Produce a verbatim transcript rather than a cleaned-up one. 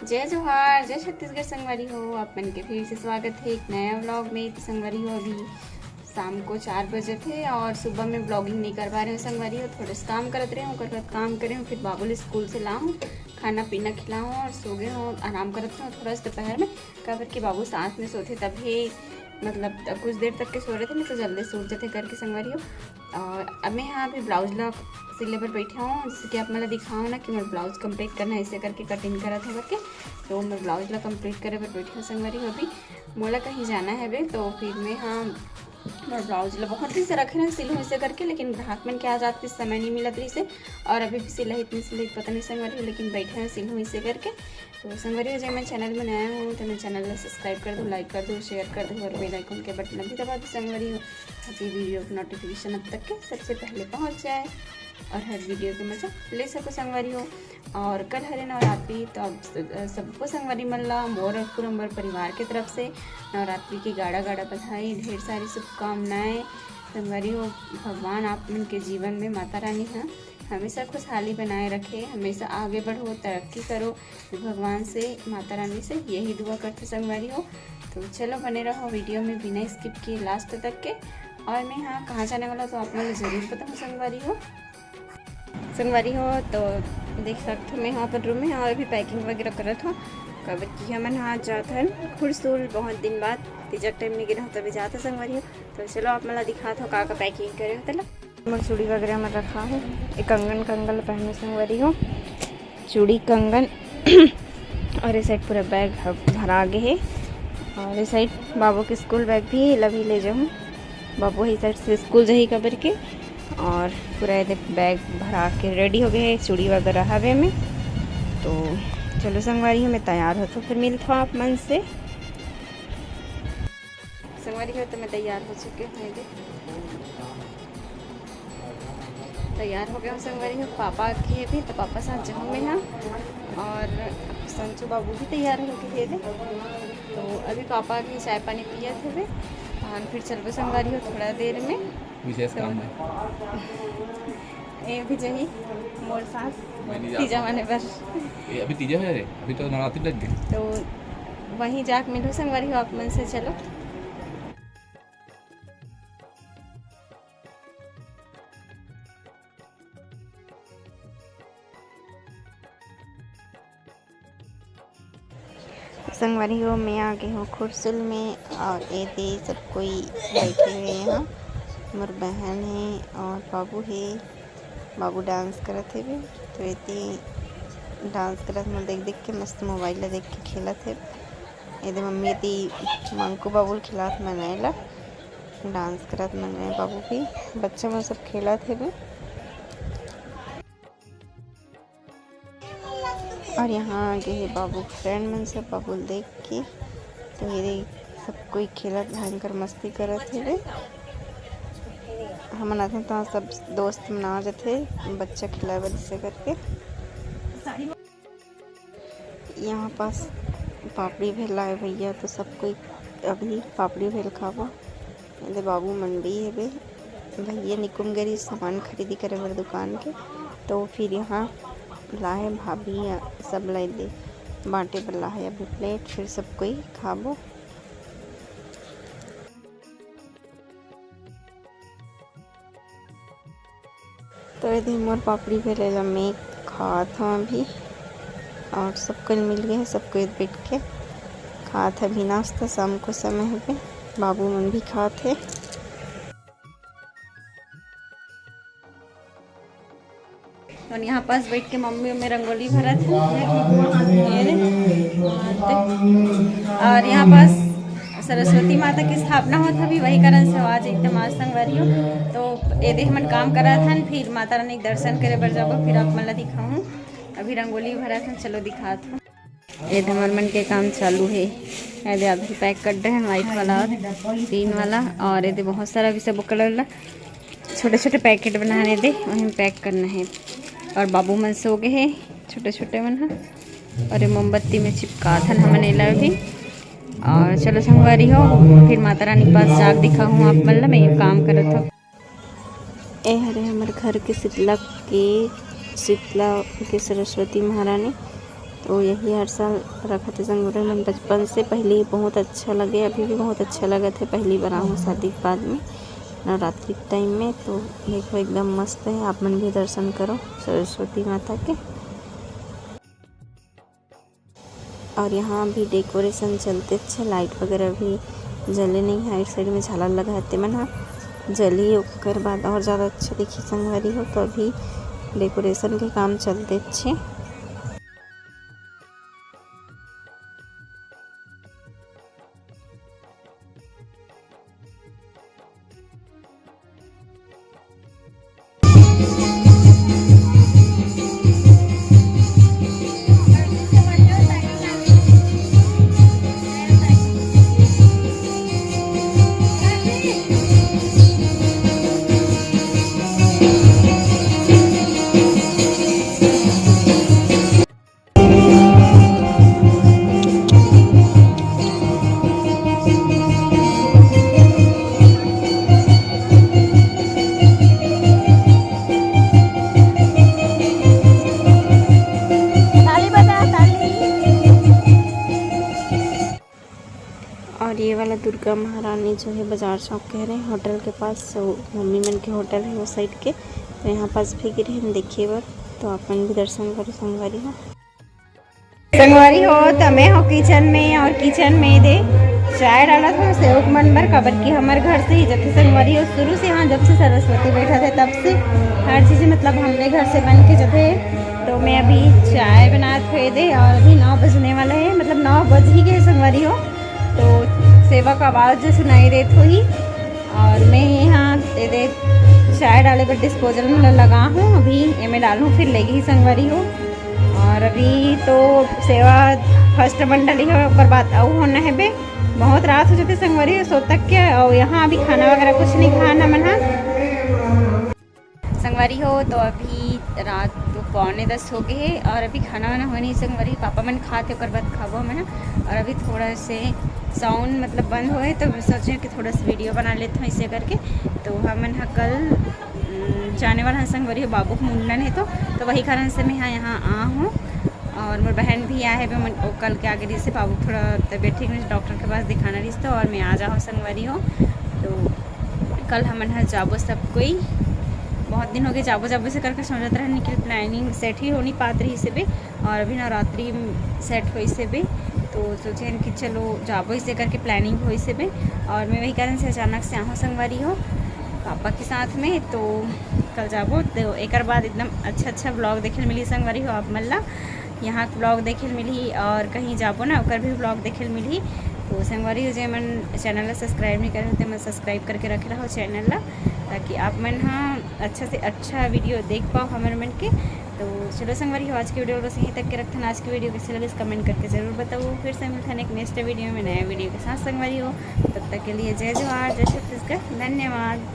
जय जोहार, जय छत्तीसगढ़ संगवारी हो। आप मन के फिर से स्वागत है एक नया व्लॉग में। तो संगवारी हो, अभी शाम को चार बजे थे और सुबह में व्लॉगिंग नहीं कर पा रहे हो संगवारी हो, थोड़ा सा काम करत रहे हूँ, ओकर बाद काम करे हूँ, फिर बाबू ला स्कूल से ला हूँ, खाना पीना खिला हूँ और सो गए हूँ, आराम करत रहे हूँ थोड़ा सा दोपहर में, काबर कि बाबू साथ में सोते तभी मतलब कुछ देर तक के सो रहे थे, नहीं तो जल्दी सूत जाते करके संगवारी हो। और अब मैं यहाँ अभी ब्लाउज ला सिले बर बैठा हूँ, जैसे कि आप मतलब दिखाओ ना कि मैं ब्लाउज कंप्लीट करना है, ऐसे करके कटिंग करत है करके, तो मैं ब्लाउज ला कंप्लीट करे बर बैठी हूँ संगवारी हो। अभी मोला कहीं जाना है बे, तो फिर मैं हाँ मैं ब्लाउज ला बहुत दिन से रखे ना सिलूँ ऐसे करके, लेकिन ग्राहक मन के आ जात के समय नहीं मिलत रही से, और अभी भी सिलाई इतनी सिलाई पता नहीं संगवारी हो, लेकिन बैठे हैं सिलूँ ऐसे करके। तो संगवारी हो, जब मैं चैनल में नया हूँ तो मैं चैनल ला सब्सक्राइब कर दो, लाइक कर दो, शेयर कर दो और बेल आइकन के बटन भी दबा दो संगवारी हो, ताकि वीडियो की नोटिफिकेशन आप तक के सबसे पहले पहुँच जाए और हर वीडियो के मजा ले सको संगवारी हो। और कल हरे नवरात्रि, तो आप स-, सबको संगवारी मन ला मोर और पूरा मोर परिवार के तरफ से नवरात्रि की गाड़ा गाड़ा बधाई, ढेर सारी शुभकामनाएं। संगवारी हो, भगवान आप मन के जीवन में माता रानी ह हमेशा खुशहाली बनाए रखे, हमेशा आगे बढ़ो, तरक्की करो। भगवान से, माता रानी से यही दुआ करते संगवारी हो। तो चलो बने रहो वीडियो में बिना स्किप किए लास्ट तक के। और मैं हाँ कहाँ जाने वाला तो आप लोग जरूर बताऊँ संगवारी हो। संगवारी हो तो देख सकते हो मैं यहाँ पर रूम में और अभी पैकिंग वगैरह करत हो, काबर कि हमन हाँ जात हन खुरसुल बहुत दिन बाद, तीजा टाइम नहीं गिरा तभी जात है संगवारी हो। तो चलो आप मला दिखात हो का का पैकिंग करे हो तेला। हमर चूड़ी वगैरह में रखा हो, एक कंगन कंगन पहने संगवारी हो, चूड़ी कंगन और ये साइड पूरा बैग ह-, भरा गे हे। और ये साइड बाबू के स्कूल बैग भी एला भी ले जाऊँ, बाबू ही साइड से स्कूल जाही काबर के। और पूरा ये बैग भरा के रेडी हो गए हे, चूड़ी वगैरह हवे में। तो चलो संगवारी हो, मैं तैयार हो तो फिर मिलता हूँ आप मन से। संगवारी हो तो मैं तैयार हो चुके हूँ, ये देख। तैयार हो गए हो संगवारी हो, पापा के भी तो पापा साथ जाऊँ मैं हाँ। और संचू बाबू भी तैयार हो गए थे, तो अभी पापा के चाय पानी पिया थे वे, और फिर चलबो संगवारी हो थोड़ा देर में। विशेष तो काम है। ए भी जही मोर साथ मैं नहीं जा तीजा पाऊँ। माने बर। ए, अभी तीजा है रे, अभी तो नवरात्रि लग गई। तो वहीं जाके मिलूँ संगवारी हो आप मन से। चलो। संगवारी हो, मैं आ गई हूँ खुरसुल में और ये दे सब कोई बैठे हुए हैं यहाँ। मोर बहन है और बाबू है, बाबू डांस करत हे। तो ये दे डांस करत मोर देख देख के मस्त मोबाइल ला देख के खेलत हे। ये दे मम्मी दी मांकू बाबू ल खिलात मनई ला, डांस करत मनई बाबू भी, बच्चा मन सब खेलत हे। और यहाँ आगे हे बाबू फ्रेंड मन सब बाबू ल देख के। तो ये सब कोई खेलत भयंकर मस्ती करत हे रे। हमन आथन तो सब दोस्त मन आ जाथे बच्चा खिलाए बर से करके। यहाँ पास पापड़ी भेल लाए भैया, तो सब कोई अभी पापड़ी भेल खाबो। एदे बाबू मन भी हेबे, भैया निकुम गरी सामान खरीदी करे बर दुकान के, तो फिर यहाँ लाहे भाभी सब ला दे बांटे बर लाहे अभी प्लेट, फिर सब कोई खाबो। तो ये दे मोर पापड़ी भेल ला मैं खात हूँ अभी, और सबकर मिल गए, सबको बैठ के खात है अभी नाश्ता, शाम को समय है पे, बाबू मन भी खात है। और यहाँ पास बैठ के मम्मी में रंगोली भरत है। ये रे। और यहाँ पास सरस्वती माता की स्थापना होत हवे, वही कारण से आज एकदम आज संगवारी हो। तो ये दे हमन काम करत हन, फिर माता रानी के दर्शन करे बर जाबो, फिर आप मन ला दिखाऊँ। अभी रंगोली भरत हन, चलो दिखात हूँ। ये दे हमर मन के काम चालू है। ये दे अभी पैक कर रहे हैं, व्हाइट वाला और ग्रीन वाला, और ये दे बहुत सारा अभी सब कलर ला छोटे छोटे पैकेट बनाने दे, वहीं पैक करना है। और बाबू मन सो गए हैं छोटे छोटे मन ह, और ये मोमबत्ती में चिपकात हन हमन एला भी। और चलो संगवारी हो, फिर माता रानी के पास जाके दिखाहूँ आप मन ला, मैं ये काम करत हूँ। ए हरे हमर घर के शीतला के, शीतला के सरस्वती महारानी। तो यही हर साल रखत हे संगवारी मन बचपन से। पहले बहुत अच्छा लगे, अभी भी बहुत अच्छा लगत हे। पहली बार आहूँ शादी के बाद में नवरात्रि के टाइम में। तो देखो, एकदम मस्त हे। आप मन भी दर्शन करो सरस्वती माता के। और यहाँ अभी डेकोरेशन चलते हे, लाइट वगैरह अभी जले नहीं हे। एक साइड में झालर लगा हे, ते मन ह जली, ओकर बाद और ज़्यादा अच्छा दिखी संगवारी हो। तो अभी डेकोरेशन के काम चलते हे। ताली बजा, ताली। और ये वाला दुर्गा महारानी जो है बाजार चौक कह रहे हैं, होटल के पास, so मम्मी मन के होटल है वो साइड के, तो यहाँ पास भी गिरे हैं देखे बर। तो आप मन भी दर्शन करो संगवारी हो। संगवारी हो, तो मैं हो किचन में, और किचन में दे चाय डालत हो सेवक मन बर, काबर कि हमर घर से ही जथे संगवारी हो, शुरू से, हाँ, जब से सरस्वती बैठा थे तब से हर चीज़ मतलब हमरे घर से बन के जथे। तो मैं अभी चाय बनात हुए दे, और अभी नौ बजने वाला है, मतलब नौ बज ही गए संगवारी हो। तो सेवा का आवाज़ जो सुनाई देत होही। और मैं यहाँ ये दे चाय डाले बर डिस्पोजल में लगा हूँ, अभी एमे डालूँ, फिर लेगी संगवारी हो। और अभी तो सेवा फर्स्ट बन डाली है, ओकर बाद अउ होना है बे। बहुत रात हो जाते संगवारी हो, सो तक क्या, और यहाँ अभी खाना वगैरह कुछ नहीं खाना मन हा। संगवारी हो, तो अभी रात तो पौने दस हो गए है और अभी खाना वाना होए नहीं संगवारी, पापा मन खात हे, ओकर बाद खाबो हमन। और अभी थोड़ा से साउंड मतलब बंद होए तो मैं सोचे कि थोड़ा सा वीडियो बना लेते हैं इसे करके। तो हमन हा कल, उम, जाने वाला है संगवारी हो, बाबू के मुंडन है तो, तो वही कारण से मैं यहाँ, यहाँ आ हूँ। और मोर बहन भी आए हे, वो कल के आगे रहिस हे, बाबू थोड़ा तबीयत ठीक नहीं, डॉक्टर के पास दिखाना रहिस, तो और मैं आ जाऊँ संगवारी हो। तो कल हमन ह जाबो सब कोई, बहुत दिन हो गए जाबो जाबो से करके सोचत रहन, लेकिन प्लानिंग सेट ही हो नहीं पात रहिस हे बे, और अभी नवरात्रि सेट होइस हे बे, तो सोचे हन कि चलो जाबो इसे करके प्लानिंग होइस हे बे। और मैं वही कारण से अचानक से आहूँ संगवारी हो पापा के साथ में, तो कल जाबो तो एकर बाद एकदम अच्छा अच्छा ब्लॉग देखे मिली संगवारी हो आप मन ला। यहाँ के ब्लॉग देखे मिलही और कहीं जाबो ना ओकर भी ब्लॉग देखे मिलही। तो संगवारी हो, जे मन चैनल ला सब्सक्राइब नहीं करे हो, ते मन सब्सक्राइब करके रखे रहो चैनल ला, ताकि आप मन हा अच्छा से अच्छा वीडियो देख पाओ हमर मन के। तो चलो संगवारी हो, आज के वीडियो बस यहीं तक के रखथन। आज के वीडियो कैसे लगे कमेंट करके जरूर बताओ। फिर से मिलथन एक नेक्स्ट वीडियो में नया वीडियो के साथ संगवारी हो, तब तक के लिए जय जोहार, जय छत्तीसगढ़, धन्यवाद।